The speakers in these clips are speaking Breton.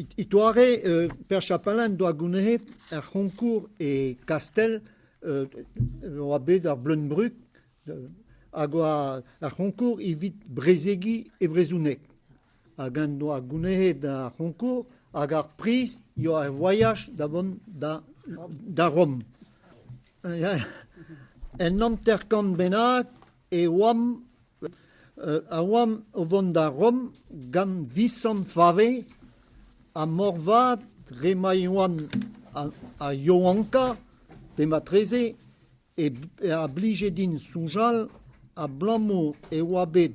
E-toare, Per Chapalain doa gounezet ar c'honkour e Kastell, oa bet ar Bleun-Brug, hag oa ar c'honkour evit brezegiñ e brezhoneg. Hag en doa gounezet ar c'honkour hag ar priz yoa ur voyaj da vont da, da Rom. En 50 bennak e oamp a oamp o vont da Rom gant Visant Fave ha moarvat dre ma oan a yaouankañ pe marteze e a blije din soñjal abalamour e oa bet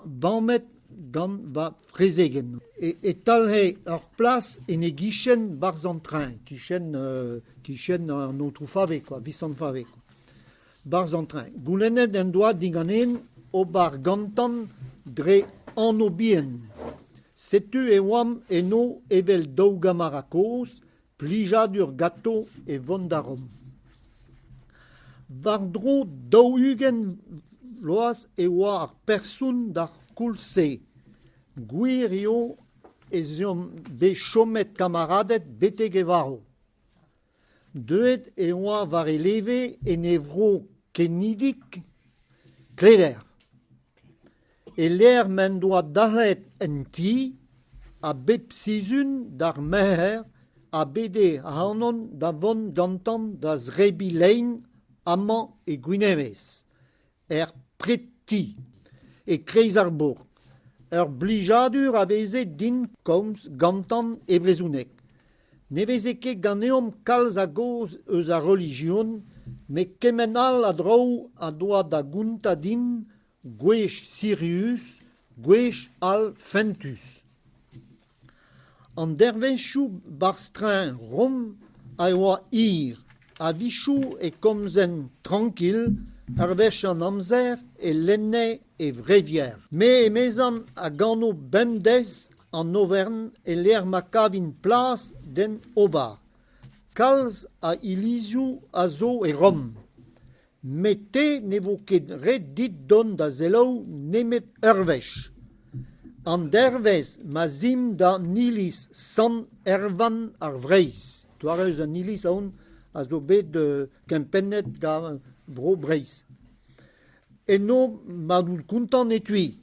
bamet gant va frezegenn. E talc'he ur plas en e gichen 'barzh an treñ, kichen kichen an aotrou Fave kwa, Visant Fave kwa. 'Barzh an treñ. Goulennet en doa diganen ober gantan dre anv bihan. Setu e oamp eno evel daou gamarad kozh, plijadur ganto e vont da Rom. War-dro 40 vloaz e oa ar person d'ar koulz-se. Gwir eo ez omp bet chomet kamaraded betek e varv. Deuet e oa war e leve en e vro kenidik, Kleder. E-lec'h m'en doa dalc'het un ti, a bep sizhun d'ar Merc'her a bede ac'hanon da vont gantañ da zebriñ lein amañ e Gwinevez, er predti, e-kreiz ar bourk. Ur blijadur a veze din komz gantañ e brezhoneg. Ne veze ket ganeomp kalz a gaoz eus ar relijion, met kement all a draoù a doa da gontañ din gwech sirius, gwech all fentus. An dervezhioù 'barzh treñ Rom a oa hir, a-wechoù e komzen trankil, ur wech an amzer e lenne e vrevier. Me, emezañ, a gano bemdez an oferenn e-lec'h ma kavin plas d'hen ober. Kalz a ilizioù a zo e Rom. Met te ne vo ket ret dit dont da selaou nemet ur wech. An dervezh ma'z imp d'an iliz Sant Erwan ar Vreizh. Doare eus an iliz ahont a zo bet kempennet gant Bro Breizh. Eno ma out kontant e tui.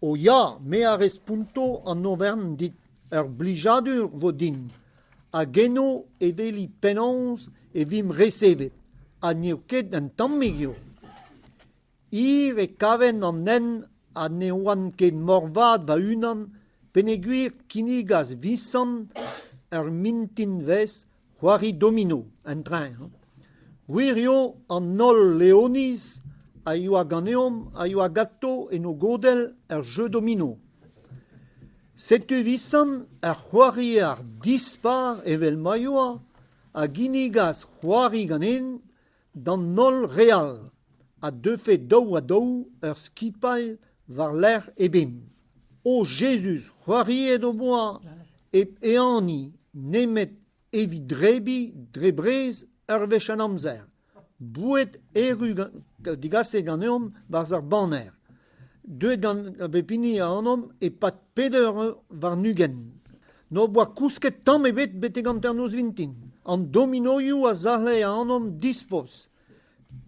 O ya, me a responto an oferenn dit, ur blijadur 'vo din. Hag eno e weli penaos e vimp resevet, ha n'eo ket un tammig eo. Hir e kaven an hent ha ne oan ket moarvat va-unan peogwir kinnigas Visant ur mintinvezh c'hoari domino en treñ. Gwir eo an holl Leoniz a yoa ganeomp a yoa ganto en o godell ur jeu domino. Setu Visant ur c'hoarier dispar evel ma yoa a ginnigas c'hoari ganin d'an holl re all a deufe daou-ha-daou ur skipailh war-lerc'h eben. O Jezuz, c'hoariet ho boa hep ehaniñ nemet evit debriñ dre brez ur wech an amzer. Boued erru degaset ganeomp 'barzh ar baner. Deuet gant pep hini ac'hanomp e-pad peder eur warn-ugent. N'hor boa kousket tamm ebet betek hanternoz vintin. An dominoioù a zalc'he ac'hanomp dispoz.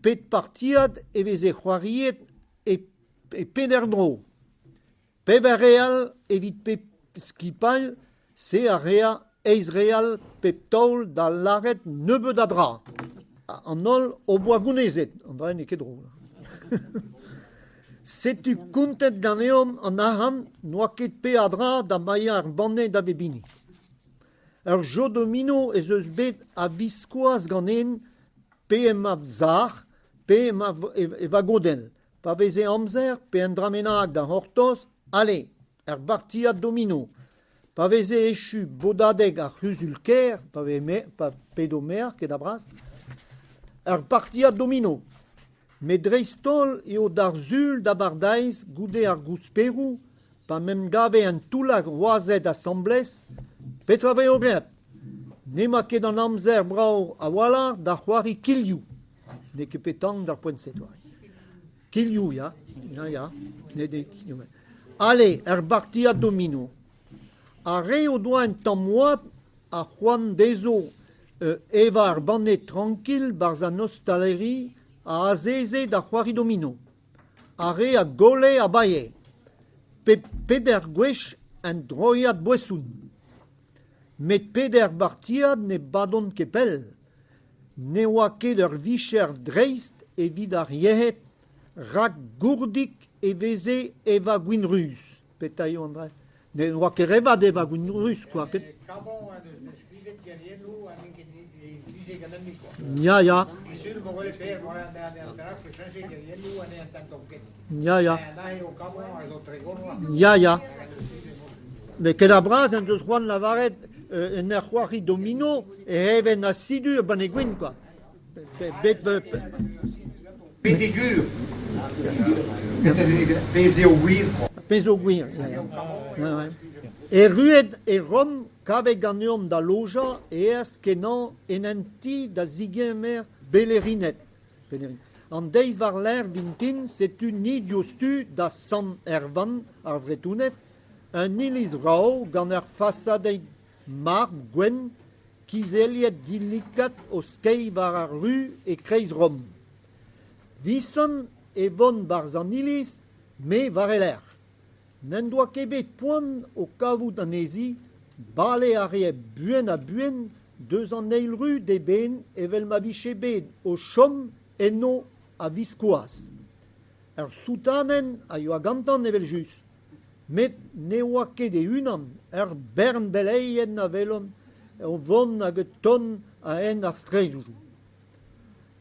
Pet partiad e veze c'hoariet e peder dro. Pevar real evit pep skipailh, se a rea eizh real pep taol da lâret nebeut a dra. An holl o boa gounezet, an dra n'eo ket drol. Setu kontet ganeomp an arc'hant n'oa ket peadra da baeañ ar banne da bep hini. Ur jeu domino ez eus bet a-viskoazh ganin pe em sac'h pe em vagodell. Pa veze amzer pe un dra bennak da c'hortoz, ale, ur bartiad domino. Pa veze echu bodadeg ar c'huzul-kêr, pa veze pa p'edo maer ket a-bras, ur partiad domino. Met dreist-holl eo d'ar Sul d'abardaez goude ar gousperoù pa 'n em gave un toullad wazed asambles, petra 'vezo graet ? N'emañ ket an amzer brav a-walc'h da c'hoari kilhoù. N'eo ket petank d'ar poent-se Kilhoù, ya, ya, ya. Ale, ur bartiad domino. Ar re o doa un tamm oad ha c'hoant dezho evañ ur banne trankil 'barzh an ostaleri a azeze da c'hoari domino. Ar re a golle a baee. Pep peder gwech un droiad boeson. Met peder bartiad ne badont ket pell. Ne oa ket ur vicher dreist evit ar yec'hed rak gourdik e veze evañ gwin ruz. Petra eo an dra? Ne oa ket re vat evañ gwin ruz kwa. Ket? Kabon en deus bet skrivet geriennoù ha n'int ket implijet ganin kwa. Ya, ya. Disul mo gwelet per, mo perak e cheñche geriennoù ha ne ententomp ket. Ya, ya. Neuze eo Kabon a zo 30 vloaz. Ya, ya. Met ket ar bras en deus c'hoant lavaret en ur c'hoari domino e even asidu ur banne gwin kwa. Bet, Pedegur Pezh eo gwir kwa. Pezh zo gwir. Ya, ya. Erruet e Rom, kavet ganeomp da lojañ aes-kenañ en un ti da zegemer belerined. An deiz war-lerc'h vintin, setu ni diouzhtu da Sant-Erwan ar Vretoned, un iliz vrav gant ur fasadenn marbr gwenn kizelliet dilikat o skeiñ war ar ru e-kreiz Rom. Visant e vont 'barzh an iliz, me war e lerc'h. N'en doa ket bet poan o kavout anezhi, bale a rae buan-ha-buan deus an eil ru d'eben evel ma vije bet o chom eno a-viskoazh. Ur soutanenn a yoa gantañ evel-just, met ne oa ket e-unan, ur bern beleien a welomp o vont hag o tont a-hent ar straedoù.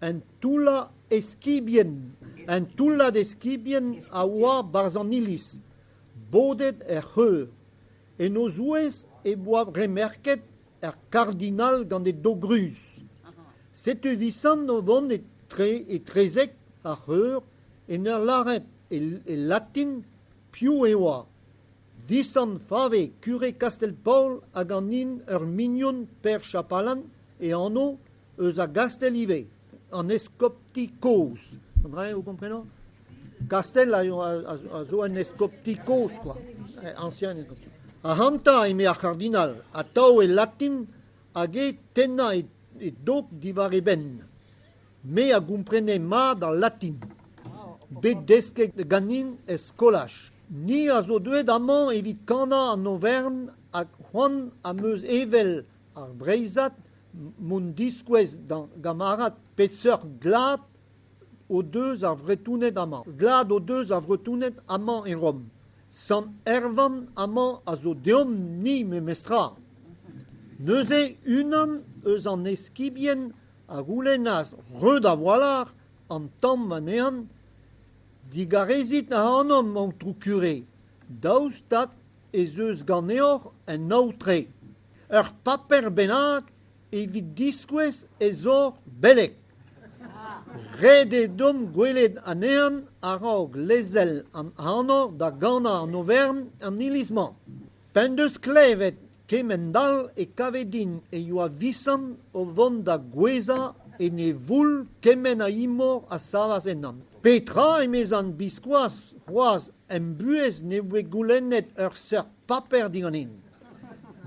Un toullad eskibien, un toullad eskibien a oa 'barzh an iliz, bodet er c'heur. En o zouez e boa remerket ar kardinal gant e dog ruz. Setu Visant o vont etrezek ar c'heur en ur lâret e latin piv e oa. Visant Fave, kure Kastell-Paol hag an hini ur mignon Per Chapalan e anv, eus a Gastell ivez, an eskopti kozh. An dra-se, vous comprenez? Kastell a, a, a zo un eskopti kozh, quoi. Ancien eskopti. Ac'hanta, eme ar c'hardinal, atav e latin hag e tennañ e dog diwar e benn. Me a gomprene mat al latin, bet desket ganin er skolaj. Ni a zo deuet amañ evit kanañ an oferenn hag c'hoant am eus evel ar Breizhad mont diskouez d'an gamarad peseurt glad o deus ar Vretoned amañ. Glad o deus ar Vretoned amañ e Rom. Sant Erwan amañ a zo deomp-ni memestra. Neuze unan eus an eskibien a c'houlennas reut a-walc'h an tamm anezhañ, Digarezit ac'hanomp, aotrou kure, daoust ha ez eus ganeoc'h un aotre, ur paper bennak evit diskouez ez oc'h beleg. Ret eo deomp gwelet anezhañ a-raok lezel ac'hanoc'h da ganañ an oferenn en iliz-mañ. P'en deus klevet kemend-all e kave din e oa Visant o vont da gouezhañ en e voull kement a imor a savas ennañ. Petra, emezan, biskoazh c'hoazh em buhez ne voe goulennet ur seurt paper diganin.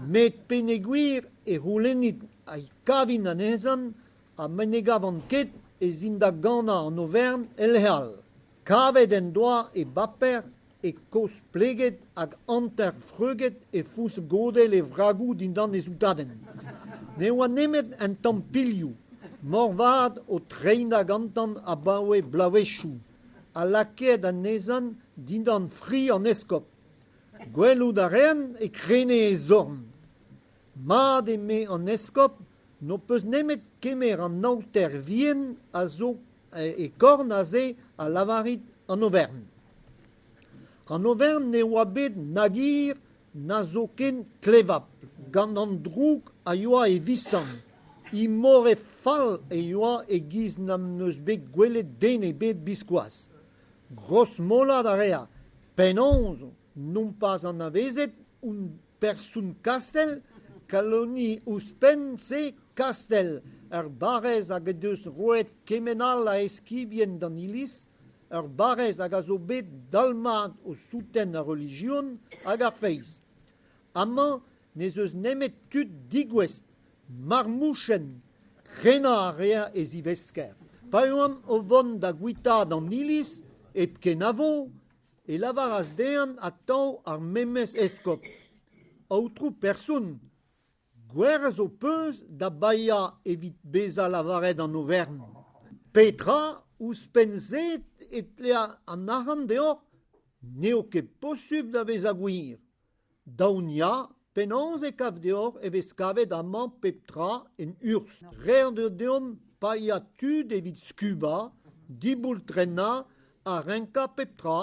Met peogwir e c'houlennit e kavin anezhañ ha ma ne gavan ket ez in da ganañ an oferenn el lec'h all. Kavet en doa e baper e kozh-pleget hag hanter-freuget e foñs godell e vragoù dindan e soutadenn. Ne oa nemet un tamm pilhoù, moarvat o treinañ gantañ abaoe bloavezhioù, ha lakaet anezhañ dindan fri an eskob. Gwelout a raen e krene e zorn. Mat, eme an eskob, n'ho peus nemet kemer an aoter vihan a zo e korn aze ha lavarit an oferenn. An oferenn ne oa bet nag hir na zoken klevapl gant an droug a yoa e Visant. Imoret fall e yoa e-giz n'am eus bet gwelet den ebet biskoazh. Grozmolat a rea. Penaos nompas anavezet on person Kastell, kaloni ouzhpenn-se Kastell, ur barrez hag he deus roet kement all a eskibien d'an Iliz, ur barrez hag a zo bet dalc'hmat o souten ar relijion hag ar feiz. Amañ N'ez eus nemet tud digouest, marmouchenn, krenañ a rea e zivesker. Pa oamp o vont da guitaat an iliz, hep kenavo, e lavaras dezhañ atav ar memes eskob: Aotrou person, gwerz ho peus da baeañ evit bezañ lavaret an oferenn. Petra, ouzhpenn-se e tle an arc'hant deoc'h ? N'eo ket posupl da vezañ gwir. Daon ya, penaos e kav deoc'h e vez kavet amañ pep tra en urzh ? Ret eo deomp paeañ tud evit skubañ, diboultrennañ ha renkañ pep tra.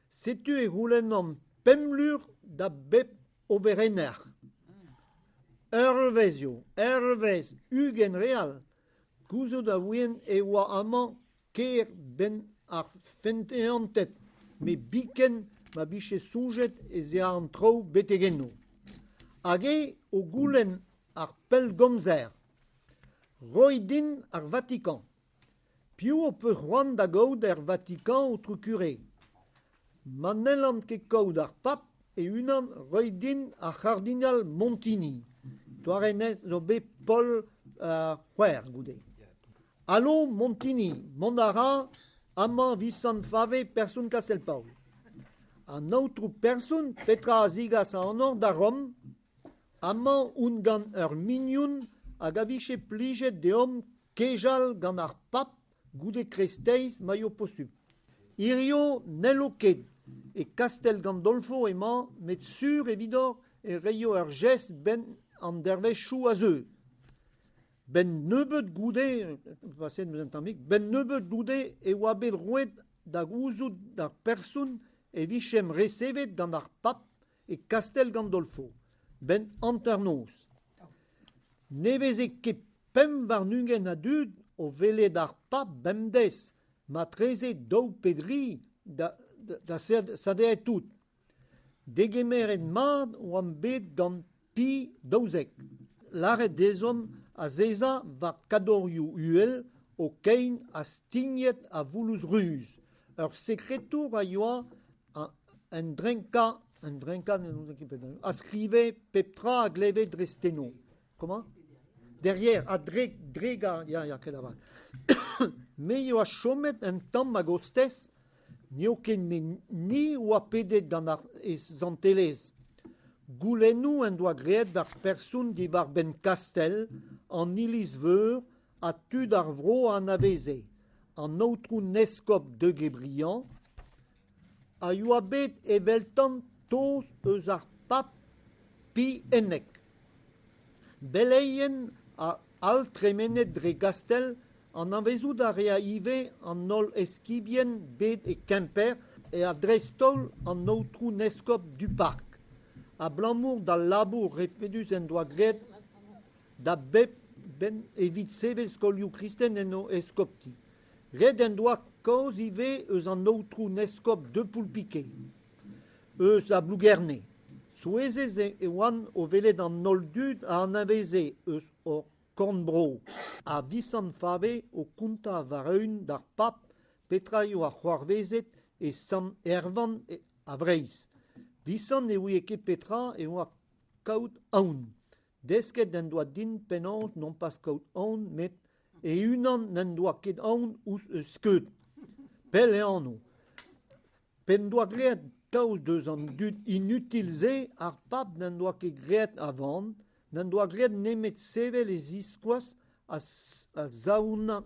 Setu e c'houlennomp 5 lur da bep oferenner. Eurvezh eo, eurvezh, 20 real. Gouzout a ouien e oa amañ kêr-benn ar feneanted met biken ma vije soñjet ez ea an traoù betek eno. Hag eñ o goulenn ar pellgomzer. Roit din ar Vatikan. Piv ho peus c'hoant da gaout er Vatikan, aotrou kure ? Ma n'hellan ket kaout ar pab e-unan, roit din ar c'hardinal Montini. Doare zo bet Paol ar C'hwec'h goude. Alo Montini, mont a ra amañ Visant Fave, person Kastell-Paol. An aotrou person, petra a zigas ac'hanoc'h da Rom ? Amañ on gant ur mignon hag a vije plijet deomp kejal gant ar pab goude kreisteiz ma eo posupl. Hiziv n'hello ket. E Kastell Gandolfo emañ met sur evidoc'h e reio ur jestr 'benn an dervezhioù a zeu. 'Benn nebeut goude, paseet 'm eus un tammig, 'benn nebeut goude e oa bet roet da gouzout d'ar person e vijemp resevet gant ar pab e Kastell Gandolfo, 'benn hanternoz. Ne veze ket 25 a dud o welet ar pab bemdez, matreze daou pe dri da da sadeet tout. Degemeret mat oamp bet gant Pi 12. Lâret dezhomp azezañ war kadorioù uhel ho kein ha stignet a voulouz ruz. Ur sekretour a yoa en drenkañ en drenkañ a skrive pep tra a gleve dre steno. Comment ? Derrière, a-drek drek ya, ya, ket avat. Me yoa chomet un tamm a-gostez, n'eo ket me ni oa pedet gant ar e santelezh. Goulennoù en doa graet d'ar person diwar-benn Kastell, an iliz-veur ha tud ar vro a anaveze. An aotrou 'n eskob de Guébriant a yoa bet eveltañ toz eus ar pab Pi Unnek. Beleien all tremenet dre Gastell anavezout a rea ivez an holl eskibien bet e Kemper ha dreist-holl an aotrou 'n eskob Duparc, abalamour d'al labour efedus en doa graet da bep benn evit sevel skolioù kristen en o eskopti. Graet en doa kaoz ivez eus an aotrou 'n eskob de Poulpiquet, eus a Blougerne. Souezhet e oan o welet an holl dud a anaveze eus hor korn-bro, ha Visant Fave o kontañ war-eeun d'ar pab petra e oa c'hoarvezet e Sant-Erwan a Vreizh. Visant ne ouie ket petra e oa kaout aon. Desket en doa din penaos nompas kaout aon met e-unan n'en doa ket aon ouzh e skeud. Pell e anv. P'en doa graet kaoz eus an dud inutil-se, ar pab n'en doa ket graet a van, n'en doa graet nemet sevel e ziskoaz ha saonañ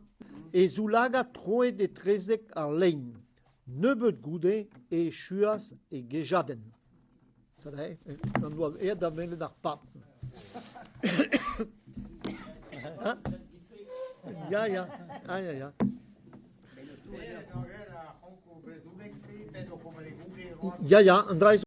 e zoulagad troet etrezek ar lein. Nebeut goude e echuas e gejadenn. En doa aet da welet ar pab. Ya, ya, ah, ya, ya. Ya, ya, an dra